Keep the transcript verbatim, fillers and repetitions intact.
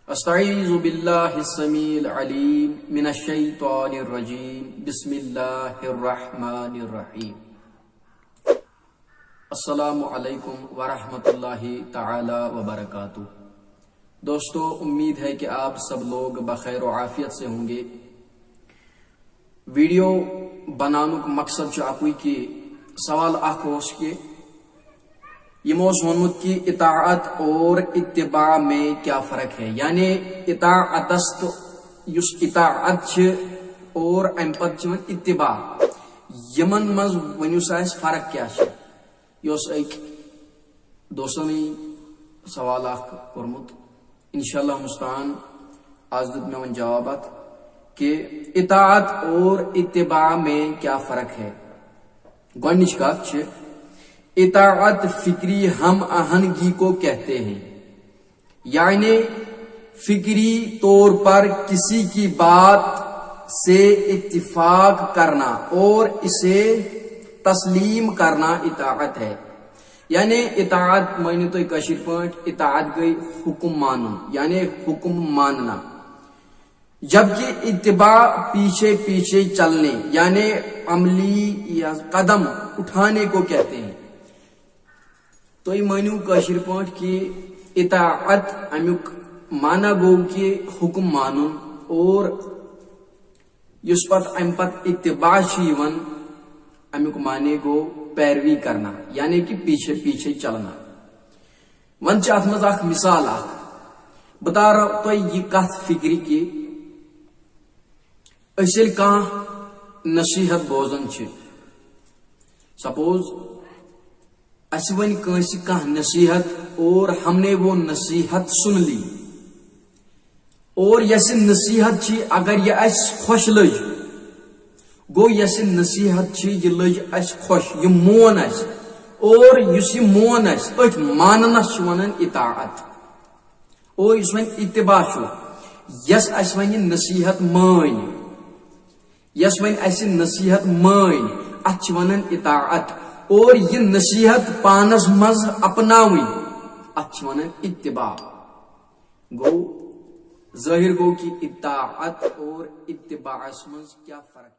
استعیذ باللہ السمیع العلیم من الشیطان الرجیم، بسم اللہ الرحمن الرحیم۔ السلام علیکم ورحمۃ اللہ تعالی وبرکاتہ۔ دوستو، امید ہے کہ آپ سب لوگ بخیر و عافیت سے ہوں گے۔ ویڈیو بناونُک مقصد چھُ اکُے کہ سوال اکھ اوس کہ یِمو اوس ووٚنمُت کہ اطاعت اور اتباع میں کیا فرق ہے، یعنی اطاعت است، یُس اطاعت چھِ اور امہِ پتہٕ چھِ وۄنۍ اتباع، یِمن منٛز ؤنِو سا اَسہِ فرق کیٛاہ چھِ؟ یہِ اوس أکۍ دوستن یہِ سوال اکھ کوٚرمُت۔ انشاءاللہ مستعان، آز دیُت مےٚ وۄنۍ جواب اتھ کہ اطاعت اور اتباع میں کیا فرق ہے۔ گۄڈنِچ کتھ چھِ، اطاعت فکری ہم آہنگی کو کہتے ہیں، یعنی فکری طور پر کسی کی بات سے اتفاق کرنا اور اسے تسلیم کرنا اطاعت ہے۔ یعنی اطاعت مٲنِو تُہۍ کٲشِر پٲٹھۍ، اطاعت گٔے حکم مانُن، یعنی حکم ماننا۔ جبکہ اتباع پیچھے پیچھے چلنے، یعنی عملی یا قدم اٹھانے کو کہتے ہیں۔ تُہۍ مٲنِو کٲشِر پٲٹھۍ کہ اطاعت، امیُک معنی گوٚو کہ حکم مانُن، اور یُس پتہٕ امہِ پتہٕ اتباع چھُ یِوان، امیُک معنی گوٚو پیروی کرنا، یعنی کہ پیچھے پیچھے چلنا۔ وۄنۍ چھِ اتھ منٛز اکھ مثال اکھ، بہٕ تارو تۄہہِ یہِ کتھ فکرِ کہ أسۍ ییٚلہِ کانٛہہ نصیحت بوزان چھِ، سپوز اسہِ ونہِ کٲنٛسہِ کانٛہہ نصیحت اور ہم نے وہ نصیحت سن لی، اور یۄس یہِ نصیحت چھِ، اگر یہِ اسہِ خۄش لٔج، گوٚو یۄس یہِ نصیحت چھِ، یہِ لٔج اسہِ خۄش، یہِ مون اسہِ، اور یُس یہِ مون اسہِ، أتھۍ ماننس چھِ ونان اطاعت۔ اور یُس وۄنۍ اتباع چھُ، یۄس اسہِ وۄنۍ یہِ نصیحت مٲنۍ، یۄس وۄنۍ اسہِ نصیحت مٲنۍ، اتھ چھِ ونان اطاعت۔ اور یہِ نصیحت پانس منٛز اپناوٕنۍ، اتھ چھِ ونان اتباع۔ گوٚو، ظٲہر گوٚو کہ اطاعت اور اتباعس منٛز کیٛاہ فرق؟